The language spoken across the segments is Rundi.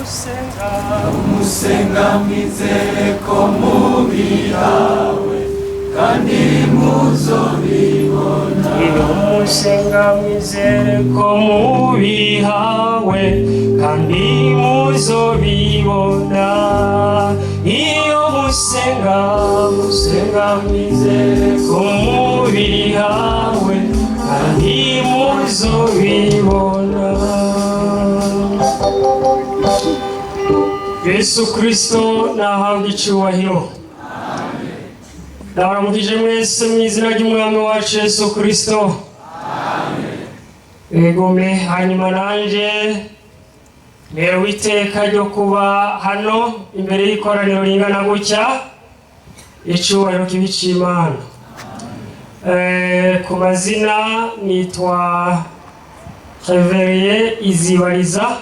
Musenga. Musenga mwizere ko mubihawe kandi muzobibona. Iyo musenga mwizere ko mubihawe kandi muzobibona. Iyo musenga, musenga mwizere ko mubihawe kandi muzobibona. Yesu Kristo nahabwa icyubahiro. Ndabaramukije mwese mu izina ry'Umwami wacu Yesu Kristo. Egome. Hanyuma nanje ntewe iteka ryo kuba hano imbere y'ikoraniro ringana gutya. Icyubahiro kibi c'Imana. Ku mazina nitwa Reverien Izibariza,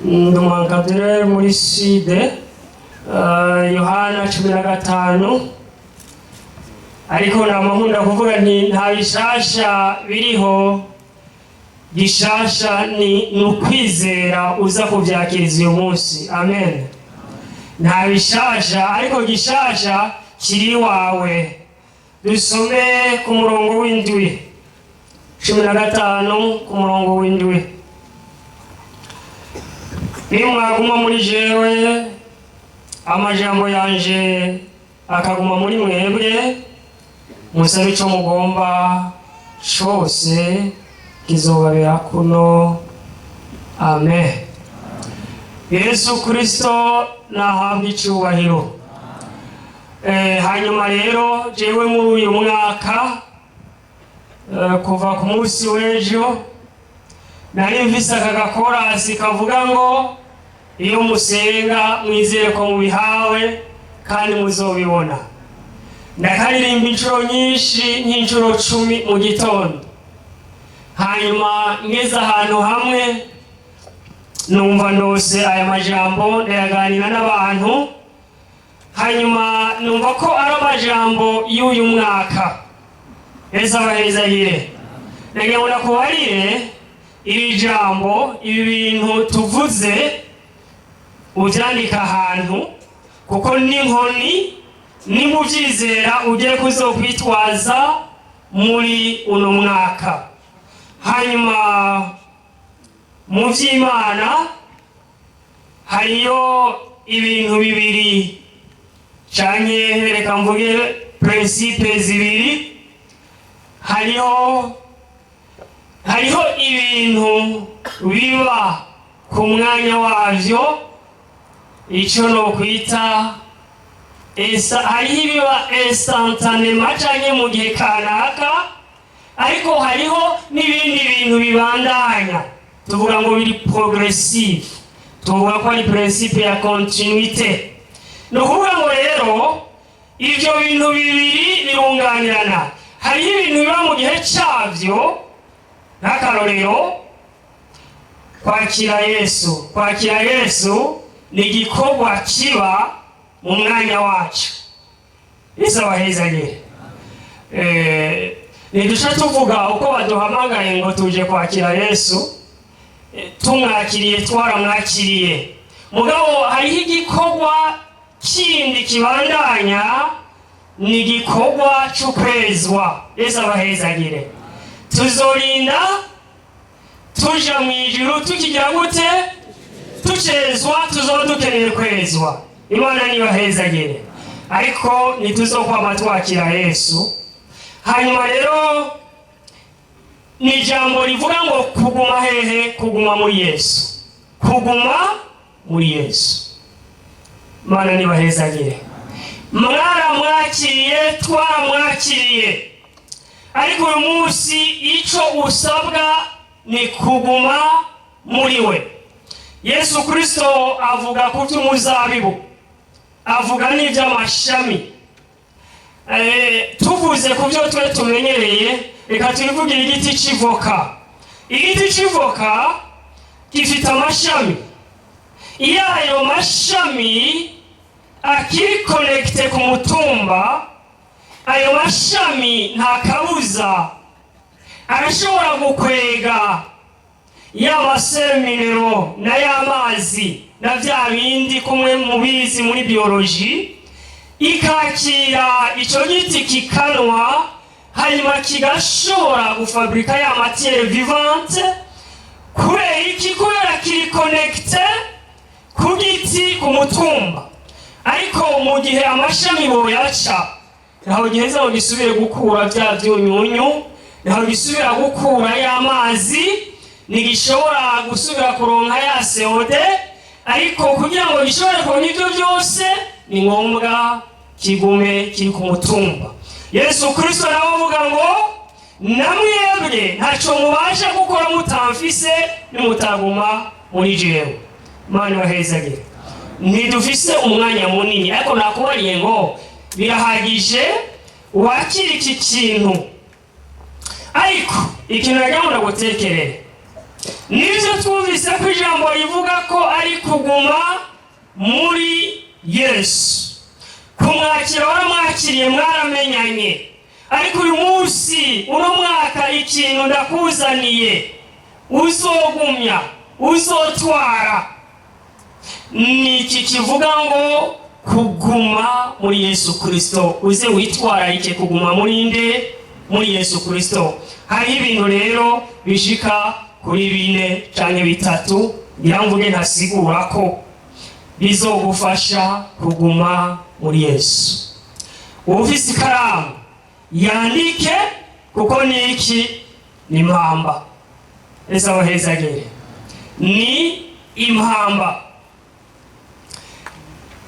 ndi umwankadere muri Sud, Yohana 15. Ariko nama nkunda kuvuga nti nta bishasha biriho, gishasha ni ukwizera uza kuvyakiriza uyu munsi. Amen. Nta bishasha, ariko gishasha kiri iwawe. Dusome ku murongo w'indwi, 15 ku murongo w'indwi. Nimwaguma muri jewe, amajambo yanje akaguma muri mwebwe, musabe ico mugomba cose kizobabera kuno. Amen. Yesu Kristo nahabwa icubahiro. Hanyuma rero jewe muri uyu mwaka, kuva ku munsi w'ejo nari mfise aka gakorasi kavuga ngo iyo musenga mwizere ko mubihawe kandi muzobibona. Ndakaririmba inshuro nyinshi, nk'inshuro 10 mu gitondo. Hanyuma ngeze ahantu hamwe numva ndose aya majambo, ndayaganira n'abantu. Hanyuma numva ko ari amajambo y'uyu mwaka. Ese abahezagire, ndagira ngo ndakubarire iri jambo, ibi bintu tuvuze uvyandika ahantu, kuko n'inkoni nimba uvyizera ugiye kuzokwitwaza muri uno mwaka. Hanyuma mu vy'Imana hariyo ibintu bibiri, canke reka mvuge principe zibiri. Hariho ibintu biba ku mwanya wavyo, ico nokwita esa, hariho ibiba instantanema canke mu gihe kanaka, ariko hariho n'ibindi bintu bibandanya, tuvuga ngo biri progressive, tuvuga ko ari principe ya continuité. Ni ukuvuga ngo rero ivyo bintu bibiri birunganirana. Hariho ibintu biba mu gihe cavyo, nk'akarorero kwakira Yesu. Kwakira Yesu ni igikorwa kiba mu mwanya wacu. Yesu abahezagire. Ntiduca tuvuga uko baduhamagaye ngo tuje kwakira Yesu. Tumwakiriye, twaramwakiriye. Mugabo hariho igikorwa kindi kibandanya, ni igikorwa c'ukwezwa. Yesu abahezagire. Tuzorinda tuja mu ijuru tukigira gute? Tucezwa. Tuzoba dukeneye kwezwa. Imana nibahezagire. Ariko ntituzokwama twakira Yesu. Hanyuma rero ni ijambo rivuga ngo kuguma hehe? Kuguma muri Yesu, kuguma muri Yesu. Imana nibahezagire. Mwaramwakiriye, twaramwakiriye, ariko uyu munsi ico usabwa ni kuguma muri we. Yesu Kristo avuga ku by'umuzabibu, avuga n'iby'amashami. Tuvuze ku byo twe tumenyereye, reka tubivugire igiti c'ivoka. Igiti c'ivoka gifite amashami. Iyo ayo mashami akiri connecté ku mutumba, ayo mashami nta kabuza arashobora gukwega. Ya ma sels minéraux na ya mazi na vya bindi kumwe mubizi muri biologie, ikakira ico giti kikanwa, hanyuma kigashobora gufabrika ya matière vivante. Kubera iki? Kubera kiri connecté ku giti, ku mutumba. Ariko mu gihe amashami boyaca, ntaho giheza ngo gisubire gukura vya vyunyunyu, ntaho gisubira gukura y'amazi, ntigishobora gusubira kuronka ya CO2. Ariko kugira ngo gishobore kuronka ivyo byose, ni ngombwa kigume kiri ku mutumba. Yesu Kristo nawe avuga ngo: "Namwebwe ntaco mubasha gukora mutamfise, nimutaguma muri jewe." Mana bahezagire. Ntidufise umwanya munini, ariko nakubariye ngo birahagije wakira iki kintu. Ariko ikintu nagira ngo ndagutekerere, nibyo twumvise ko ijambo rivuga ko ari kuguma muri Yesu, kumwakira. Waramwakiriye, mwaramenyanye. Ariko uyu munsi, uno mwaka, ikintu ndakuzaniye uzogumya uzotwara ni iki kivuga ngo kuguma muri Yesu Kirisito. Uze witwararike kuguma muri nde? Muri Yesu Kirisito. Hariho ibintu rero bishika kuri bine canke bitatu, ngira mvuge ntasigura, ko bizogufasha kuguma muri Yesu. Ufise ikaramu yandike, kuko ni iki? Ni impamba. Ese abahezagere, ni impamba.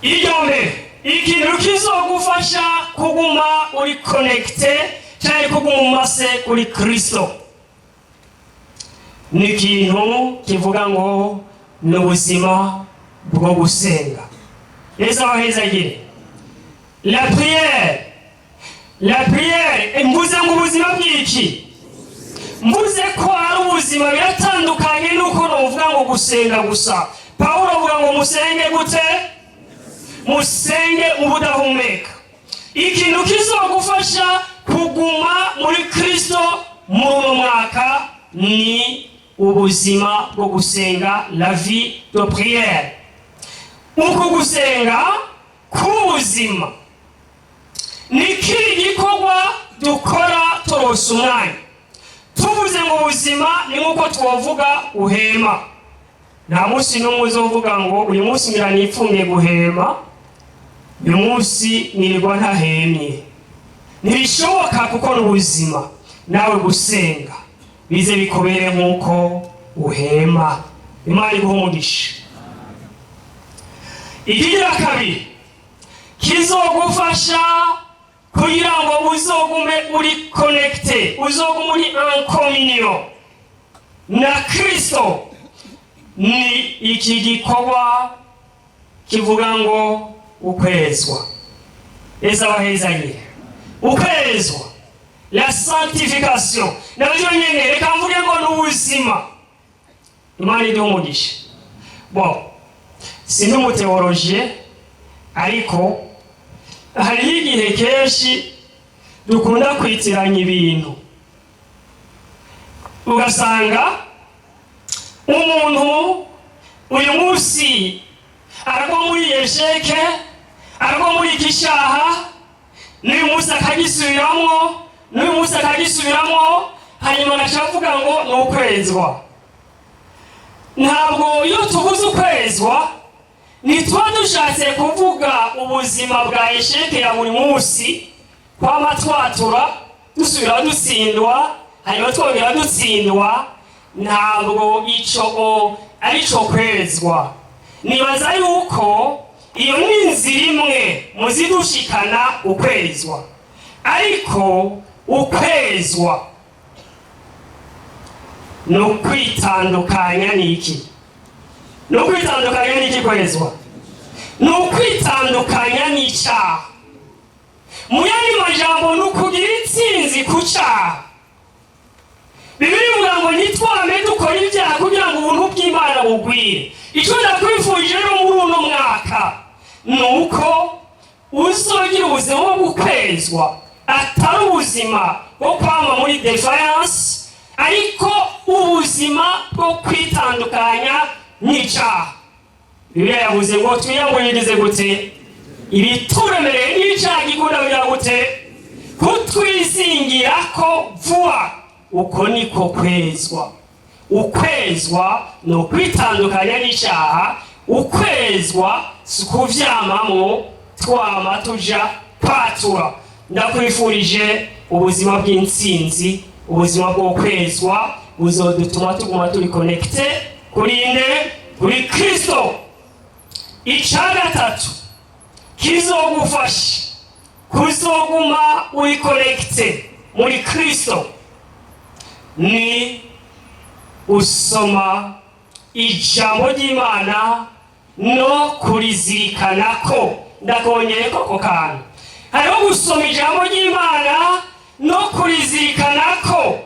Iryo mbere, ikintu kizogufasha kuguma uri connecté cyangwa kuguma umase kuri Kristo, ni ikintu kivuga ngo ni ubuzima bwo gusenga. Yesu abahezagire. La prière, la prière. Mvuze ngo ubuzima bw'iki? Mvuze ko ari ubuzima, biratandukanye n'uko novuga ngo gusenga gusa. Pawulo avuga ngo musenge gute? Musenge ubudahumeka. Ikintu kizogufasha kuguma muri Kristo muri uno mwaka ni ubuzima bwo gusenga, la vie de prière. Uku gusenga k'ubuzima ni kiri gikorwa dukora turose umwanya. Tuvuze ngo ubuzima, ni nk'uko twavuga uhema. Nta munsi n'umwe uzovuga ngo uyu munsi ngira nipfumye guhema, uyu munsi nirirwa ntahemye. Ntibishoboka, kuko ni ubuzima. Nawe gusenga bize bikubere nk'uko uhema. Imana iguha umugisha. Ikigira kabiri kizogufasha kugira ngo uzogume uri connecté, uzogume uri en communion na Kristo, ni iki gikorwa kivuga ngo ukwezwa. Ese abahezanye, ukwezwa, la sanctification, navyo nyene reka mvuge ngo ni ubuzima. Imana iduha umugisha. Bon, sindi umu théologien, ariko hariho igihe kenshi dukunda kwitiranya ibintu, ugasanga umuntu uyu munsi aragwa muri échec, aragwa muri iki cyaha, n'uyu munsi akagisubiramwo, n'uyu munsi akagisubiramwo, hanyuma agaca avuga ngo ni ukwezwa. Ntabwo iyo tuvuze ukwezwa ntituba dushatse kuvuga ubuzima bwa échec ya buri munsi, kwama twatura dusubira dutsindwa, hanyuma twongera dutsindwa. Ntabwo ico arico kwezwa. Nibaza yuko iyo ni inzira imwe muzidushikana ukwezwa, ariko ukwezwa ni ukwitandukanya n'iki? Ni ukwitandukanya n'iki? Kwezwa ni ukwitandukanya n'icyaha. Mu yandi majambo, ni ukugira intsinzi ku cyaha. Bibiliya ivuga ngo ntitwame dukora ibyaha kugira ngo ubuntu bw'Imana bugwire. Icyo ndakwifurije rero muri uno mwaka ni uko uzogira ubuzima bwo gukwezwa, atari ubuzima bwo kwama muri défaillance, ariko Ubuzima bwo kwitandukanya n'icyaha. Bibiliya yavuze ngo twiyamburize gute ibituremereye n'icyaha gikunda kugira gute? Kutwizingira ko vuba. Uko niko kwezwa. Ukwezwa ni ukwitandukanya n'icyaha. Ukwezwa si ukuvyamamwo twama tuja kwatura. Ndakwifurije ubuzima bw'intsinzi, ubuzima bwo kwezwa buzodutuma tuguma turi connectés kuri nde? Kuri Kristo. Icya gatatu kizogufasha kuzoguma uri connecté muri Kristo ni usoma ijambo ry'Imana no kurizirikana. Ko ndakongeye ko ako kantu hariho gusoma ijambo ry'Imana no kurizirikana, ko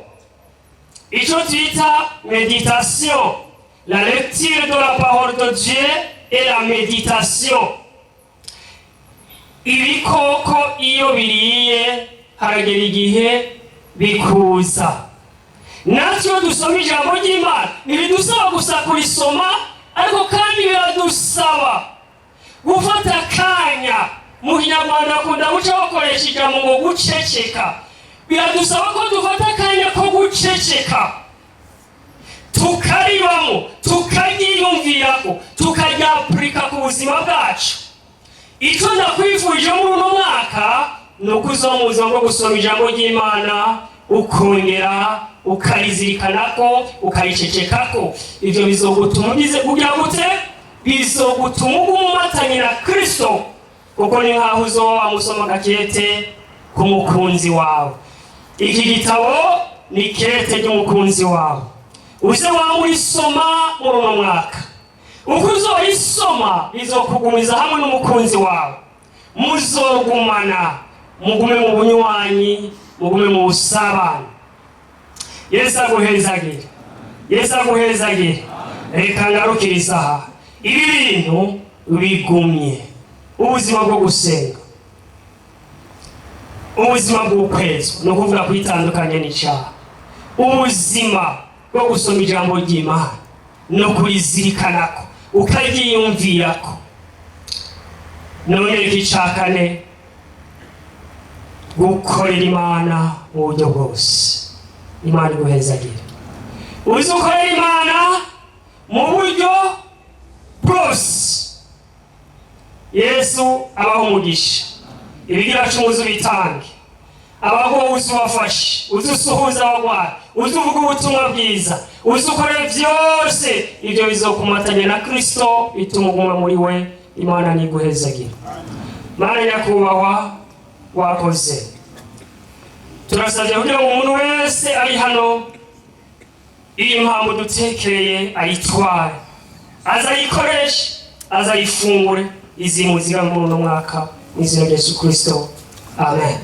icyo twita méditation, la lecture de la parole de Dieu et la méditation. Ibikoko iyo biriye haragera igihe bikuza. Natwe iyo dusoma ijambo ry'Imana, ntibidusaba gusa kurisoma, ariko kandi biradusaba gufata akanya. Mu Kinyarwanda bakunda guca bakoresha ijambo ngo guceceka. Biradusaba ko dufata akanya ko guceceka, tukaribamo, tukaryiyumvirako, tukaryapurika ku buzima bwacu. Icyo ndakwifurije muri uno mwaka ni uko uza mu buzima bwo gusoma ijambo ry'Imana, ukongera ukarizirikana ko ukaricecekako. Ibyo bizogutuma ugize kugira gute? Bizogutuma uguma umatanye na Kristo, kuko ni nkaho uzoba wamusoma agakete k'umukunzi wawe. Iki gitabo ni kete ry'umukunzi wawe. Uze waba urisoma muri uno mwaka. Uko uzorisoma bizokugumiza hamwe n'umukunzi wawe, muzogumana, mugume mu bunywanyi, mugume mu busabane. Yesu aguhezagire, Yesu aguhezagire. Reka ngarukiriza aha. Ibi bintu bigumye: ubuzima bwo gusenga, ubuzima bw'ukwezwa, ni ukuvuga kwitandukanya n'icyaha, ubuzima bwo gusoma ijambo ry'Imana no kurizirikanako, ukaryiyumvirako. None reka icya kane: gukorera Imana mu buryo bwose. Imana iguhezagire. Uzi ukorera Imana mu buryo bwose. Yesu abaho umugisha. Ibigira cumi uzi ubitange, abagowe uzi ubafashe, uzi usuhuza abagwayi, uzi uvuga ubutumwa bwiza, uzi ukore byose. Ibyo bizokumatanya na Kristo, bituma uguma muri we. Imana niguhezagire. Mana nyakubahwa, wakoze. Turasabye kugira ngo umuntu wese ari hano iyi mpamvu dutekereye ayitware, azayikoreshe, azayifungure, izimuziga muri uno mwaka, mu izina rya Yesu Kristo, amen.